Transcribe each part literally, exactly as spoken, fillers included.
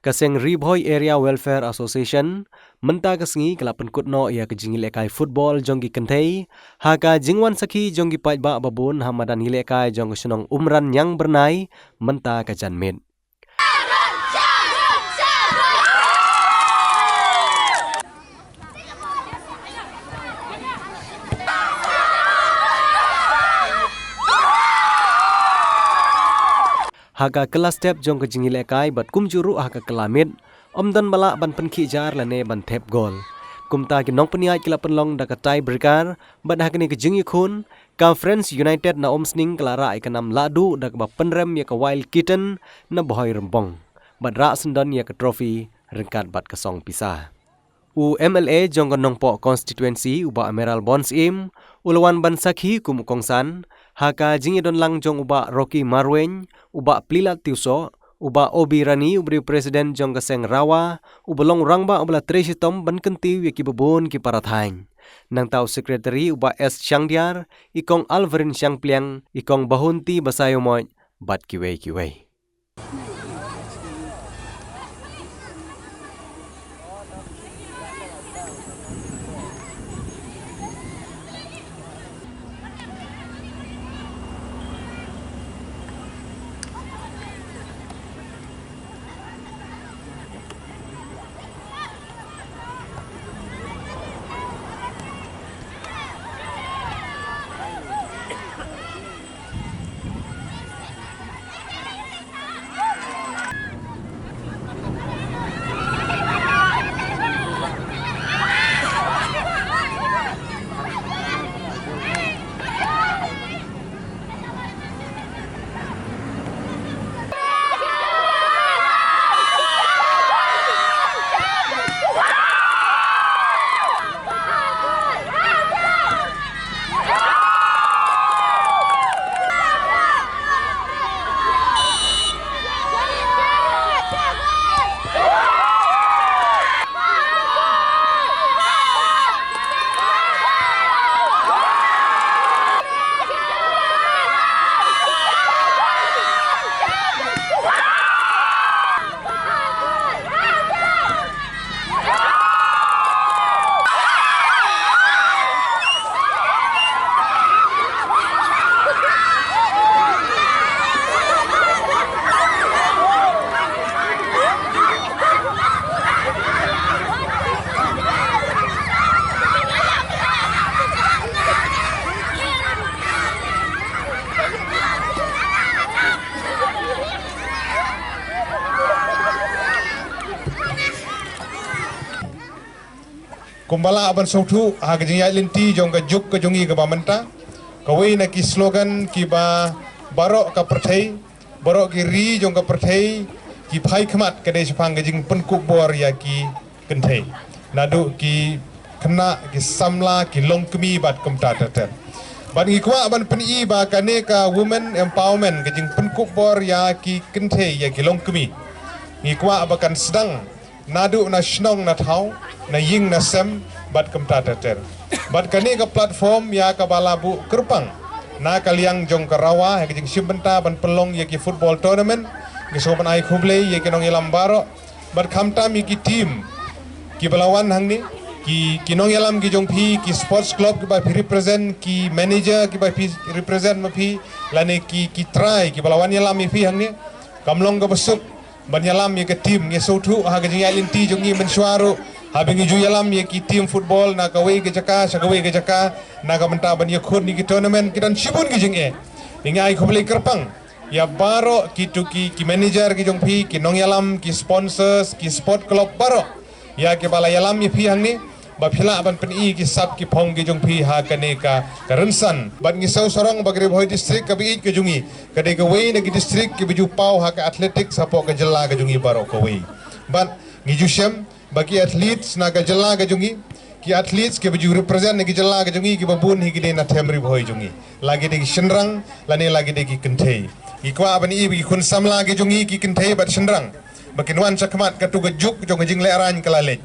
Ka seng Ri Bhoi Area Welfare Association mynta ka sngi ka la pynkut noh ïa ka jingïalehkai football jong ki kynthei ha ka jingwan sakhi jong ki paidbah babun ha madan ïalehkai jong ka shnong Umran Ñiangbyrnai mynta ka janmiet. Ha ka kylla step jong ka jingïalehkai bad kumjuh ruh ha ka kylla miet, ym don ba lah ban pynkhih jar lane ban thep gol. Kumta ki nongpynïaid ki la pynlong da ka tie breaker, bad ha kane ka jingïakhun, ka Friends United na Umsning ka la rah ïa ka nam lahduh da kaba pynrem ïa ka Wild Kitten na Bhoi Rymbong, bad rah syndon ïa ka trophy ryngkat bad ka song pisa. U M L A jong ka Nongpoh Constituency, u Bah Amiral Born Syiem, u la wan ban sakhi kum u kongsan ha ka jingïadonlang jong u Bah Rocky Marwein, u Bah Plilat Tiewsoh, u Bah Obi Rani, uba dei u president jong ka seng RAWA, uba long u rangbah uba la trei shitom ban kyntiew ïa ki babun ki para thaiñ. Nangta u secretary u Bah S Shangdiar, i Kong Alvarin Shangpliang, i Kong Bahunti Basaiawmoit, bad kiwei kiwei. Kumba lah ban sngewthuh ha ka jingïaid lynti jong ka juk ka jong ngi kaba mynta, kawei na ki slogan kiba baroh ka pyrthei, baroh ki ri jong ka pyrthei ki phai khmat ka dei shaphang ka jingpynkup bor ïa ki kynthei, naduh ki khynnah, ki samla, ki longkmie bad kumta ter ter. Bad ngi kwah ban pyni ba kane ka women empowerment, ka jingpynkup bor ïa ki kynthei, ïa ki longkmie, ngi kwah ba kan sdang naduh na shnong na thaw, na ïing na sem, bad kumta ter ter. Bad kane ka platform ïa kaba la buh kyrpang na ka liang jong ka RAWA ha ka jingshim bynta ban pynlong ïa ki football tournament. Ngi sngewbha ban ai khublei ïa ki nongïalam baroh, bad khamtam ïa ki team kiba la wan hangne, ki, ki nongïalam ki jong phi, ki sports club kiba phi represent, ki manager kiba phi represent ma phi, lane ki, ki trai kiba la wan ïalam ïa phi hangne. Kam long kaba suk ban ïalam ïa ka team. Ngi sngewthuh ha ka jingïaid lynti jong ngi mynshuwa ruh, haba ngi ju ïalam ïa ki team football na kawei ka jaka sha kawei ka jaka, na ka bynta ban ïakhun ïa ki tournament, ki don shibun ki jingeh. Ngi ai khublei kyrpang ïa baroh kito ki, ki manager ki jong phi, ki nongïalam, ki sponsors, ki sport club baroh, ïa kiba la ïalam ïa phi hangne, ba phi lah ban pyni ki sap ki phong ki jong phi ha kane ka, ka rynsan. Bad ngi sngewsarong ba ka Ri Bhoi District kaba ïeit ka jong ngi ka dei kawei na ki district kiba ju paw ha ka athletics hapoh ka jylla ka jong ngi baroh kawei. Bad ngi ju shem ba ki athletes na ka jylla ka jong ngi, ki athletes kiba ju represent na ki jylla ka jong ngi, kiba bun hi ki dei na them Ri Bhoi jong ngi, la ki dei ki shynrang lane la ki dei ki kynthei. Ngi kwah ban ïohi ba ki khun samla ki jong ngi, ki kynthei bad shynrang, ba kin wan shakhmat. Katto ka juk jong ka jinglehraiñ ka la leit.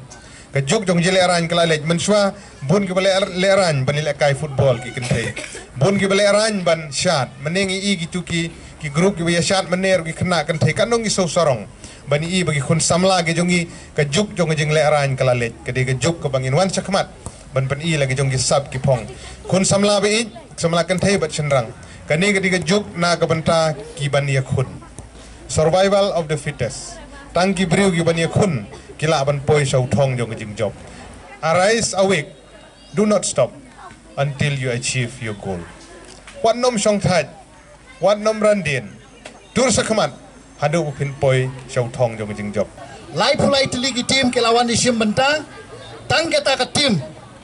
Ka juk jong ka jinglehraiñ ka la leit. Mynshuwa bun kiba leh, lehraiñ ban ïalehkai football ki kynthei. Bun kiba lehraiñ ban shad. Mynne ngi ïohi kito ki, ki group kiba ïa shad mynne ruh ki khynnah kynthei. Katno ngi sngewsarong. Ban i ba ki khun samla ki jong ngi, ka juk jong ka jinglehrain ka la leit, ka dei ka juk kaba ngin wan shakhmat ban pyni la ki jong ki sap ki phong. Khun samla ba ïeit, samla kynthei bad shynrang, kane ka dei ka juk na ka bynta ki ban ïakhun. Survival of the fittest. Tang ki briew ki ban ïakhun ki lah ban poi sha u thong jong ka jingjop. Arise, awake. Do not stop until you achieve your goal. Wat nym shongthait, wat nym randien. Tur shakhmat haduh ba phin poi sha u thong jong ka jingjop. Laiphew lai tylli ki team ki la wan ïashim bynta. Tang kata ka team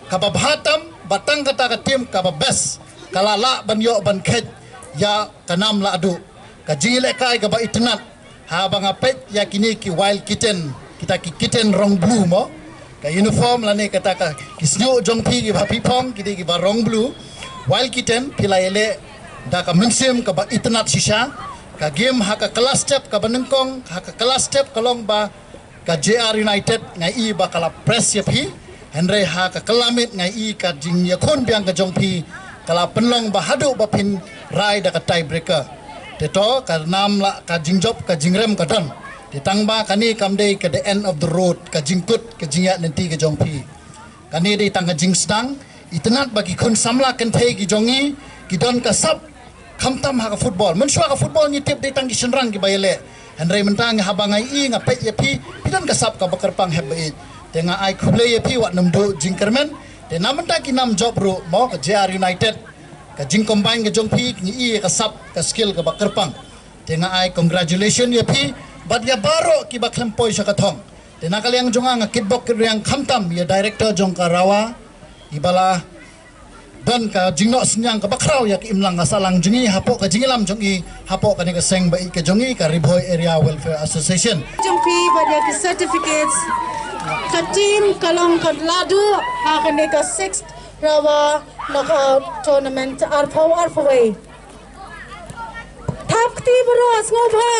kaba bha tam bad tang kata ka team kaba best ka la lah ban ïoh ban kheit ïa ka nam lahduh. Ka jingïalehkai kaba itynnad haba nga peit ïa kine ki Wild Kitten, kita ki kitten rong blue mo. Ka uniform lane kata ka ki shñiuh jong phi kiba phi phong ki dei kiba rong blue. Wild Kitten, phi la ïaleh da ka mynsiem kaba itynnad shisha. Ka game ha ka kylla step kaba nyngkong, ha ka kylla step ka long ba ka J R United nga i ba ka la press ïa phi. Hynrei ha ka kylla miet nga i ka jingïakhun biang ka jong phi ka la pynlong ba haduh ba phin rai da ka tiebreaker. Te to, ka nam la ka jingjop, ka jingrem ka don. Te tang ba kane kam dei ka the end of the road, ka jingkut ka jingïaid lynti ka jong phi. Kane dei tang ka jingsdang. Itynnad ba ki khun samla kynthei ki jong ngi ki don ka sap, khamtam ha ka football. Mynshuwa ka football ngi tip dei tang ki shynrang kiba ïaleh. Hynrei mynta ngi, haba nga i nga peit ïa phi, phi don ka sap kaba kyrpang hep ba ïeit. Te nga ai khublei ïa phi, wat nym duh jingkyrmen. Te na mynta ki nam jop ruh mo, ka J R United, ka jingcombine ka jong phi, ngi i ka sap, ka skill kaba kyrpang. Te nga ai congratulation ïa phi bad ïa baroh kiba khlem poi sha ka thong. Te na ka liang jong nga, nga kitbok kitrwiang khamtam ïa director jong ka RAWA, iba la don ka jingnoh synñiang kaba khraw ïa ka imlang ka sahlang jong ngi hapoh ka jingïalam jong ngi hapoh kane ka seng ba ïeit ka jong ngi, ka Ri Bhoi Area Welfare Association. Jong phi bad ïa ki certificates. Ka team ka long ka lahduh ha kane ka sixth RAWA Knockout Tournament arphew arphew wei. Thap kti baroh, sngewbha.